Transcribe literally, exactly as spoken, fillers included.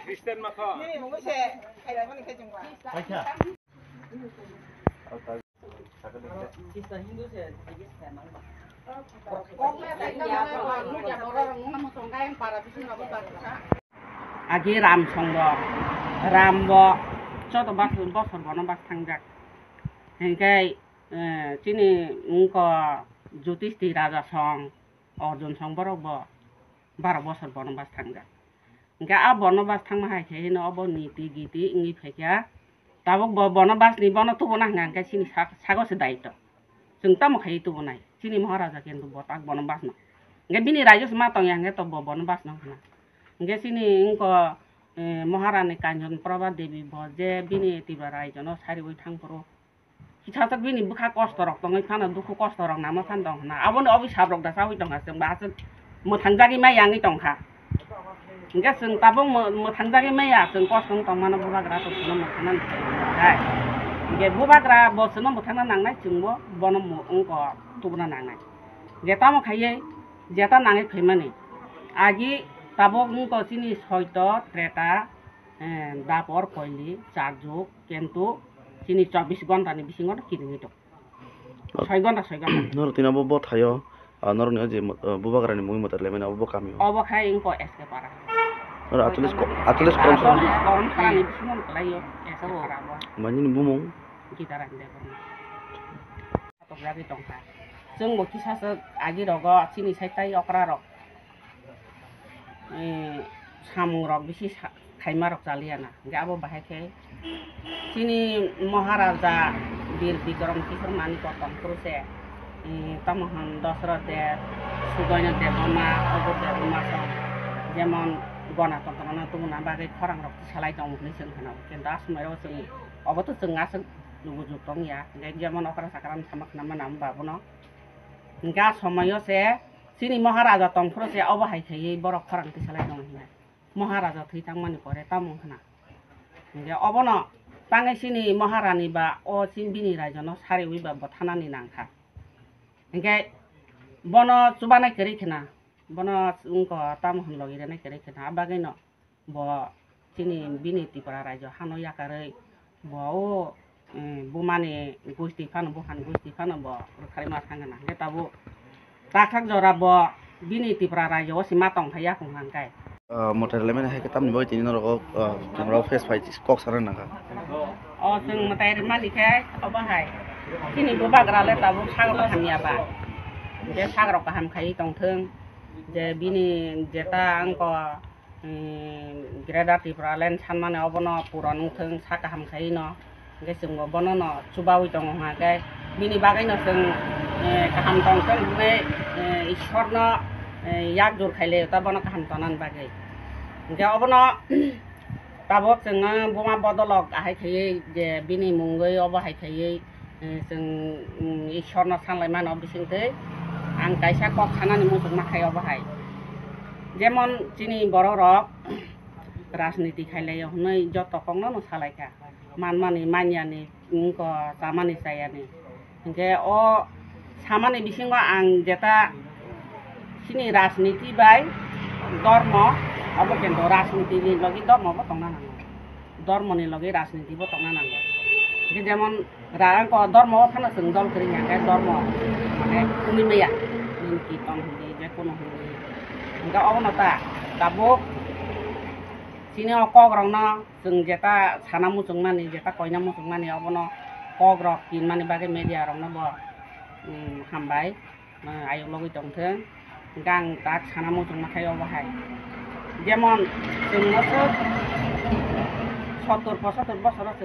Christian motho. Agi Ram song bo, Ram bo joto bas-, bosor bono bas thangjak. Hinkhe, eh, chini wngkha Judisti raja song, Arjun song borok bo baro bosor bono bas thangjak. Hinkhe a bono bas thangma hai khe hino obo niti giti wngwi phaikha. Tabuk bo bono bas ni bono tubuna hwnka hinkhe chini sak-, sago se daitw. Chwng tamo khaiwi tubunai? Chini Maharaja kintu bo tak bono bas no. Hinkhe bini raijyo se ma tongya hinkhe to bo bono bas no hwna. Hinkhe chini wngkha, eh, Maharani Kanchon Prabha Devi bo je bini Tripura raijyo no sariwi thangphuru. Kisa sak bini bwkha kosto rok tongwi phano, dukhu kosto rok nangma phan tong hwna. Aboni obisap rok da chawi tongkha, chwng ba aswk mwthangjagwi maya wngwi tongkha. Hinkhe chwng tabuk mw-, mwthangjagwi maya, chwng kosto wng tongmano bubagra to chwngno mwthangna nangnai. Hinkhe bubagra bo chwngno mwthangna nangnai, chwngbo bono mw-, wngkha tubuna nangnai. Hinkhe tamo khaiwi jeta nangwi phaimani. Agi tabuk wngkha chini soito, treta, eh, dapor, koili, charjuk, kintu chini chobbish ghonta ni bisingo no kiringwi tong. Soi ghonta, soi ghonta. Norok tini abo bo thaio, ah, norokni o je mo-, ah, bubagrani mui mwtai laimani abo bo kamio. Obo khai wngkha S K para. Norok atchallis ko-, atchallis korom sara. Atchallis korom sara ni bisingo no kwlaio S K para bo. Manini bumung? Gita Rani Debbarma. Tokjagwi tongkha. Chwngbo kisa swk agi rogo chini sai tai okra rok, eh, samung rok bisi sa-, khaima rok chaliya na. Hinkhe abo bahai khe chini Maharaja Bir Bikram Kishore Manik tongphuru se, eh, tamo hwn Dasarath Deb, Sudaina Debbarma, Agur Debbarma song jemon Ganatantro no tubuna bagwi khorang rok tisalai tongo hinwi chwng khna. Kintu a somoi o chwng obo to chwng aswk lugu juk tongya. Hinkhe jemon okra chakra no sama khna mano abo ba bono. Hinkhe a somoio se chini Maharaja tongphuru se obo hai khaiwi borok khorang tisalai tongo hinwi. Maharaja thwi tangmani pore tamo wngkha na. Hinkhe obono tangwi chini Maharani ba o chini bini raijano sariwi ba bwthanani nangkha. Hinkhe bono chubanai kwrwi khna, bono wngkha tamo hwn logi rwnai kwrwi khna, a bagwino bo chini bini Tripura raijo hano yakarwi bo o, eh, bumani gusti phano, buphani gusti phano bo rwkharima thangna. Hinkhe tabuk takhak jora bo bini Tripura raijo o se ma tongthai yakung hwnkhai. Ah, mwtai rwlaimani hai khe tamni bagwi tini norok o, ah, camera o face phai kok sana nangkha. O chwng mwtai rwmani khe obo hai chini bubagra le tabuk sagrok hamya ba. Hinkhe sagrok kaham khaiwi tongthwng, je bini jeta wngkha, mm, Greater Tipraland sanmani obono puron wngthwng, sa kaham khaino. Hinkhe chwngbo bonono chubawi tongo hwnkhai. Bini bagwino chwng, eh, kaham tongthwng hwnwi, eh, Ishwarno, eh, yak jur khailai ta bono kaham tongnani bagwi. Hinkhe obono tabuk chwngno buma bodolok ahai khaiwi je bini mungwi obo hai khaiwi, eh, chwng, mm, Ishwarno sanlai mano bisingtwi ang kaisa kok sanani muchungma khai obo hai. Jemon chini borok rok rajniti khailai hwnwi joto kokno no salaikha, manmani manyani, wngkha chamani chayani. Hinkhe o samani bisingo ang jeta chini rajniti bai dormo, obo kintu rajniti ni logi dormo bo tongna nango, dormo ni logi rajniti bo tongna nango. Hinkhe jemon ra-, wngkha dormo o phano chwng dol kwrwi ya, hinkhe dormo mane hwnwi maya, nini kirtan hwnwi, je kono hwnwi. Hinkhe obono ta tabuk chini o kok rokno chwng jeta sana muchungmani, jeta koina muchungmani, obono kok rok tinmani bagwi media rokno bo, mm, hambai, mm, ayuk logwi tongthwng. Hinkhe ang tak sana muchungma khai obo hai. Jemon chwng no swk sottor pochottor bosoro chwng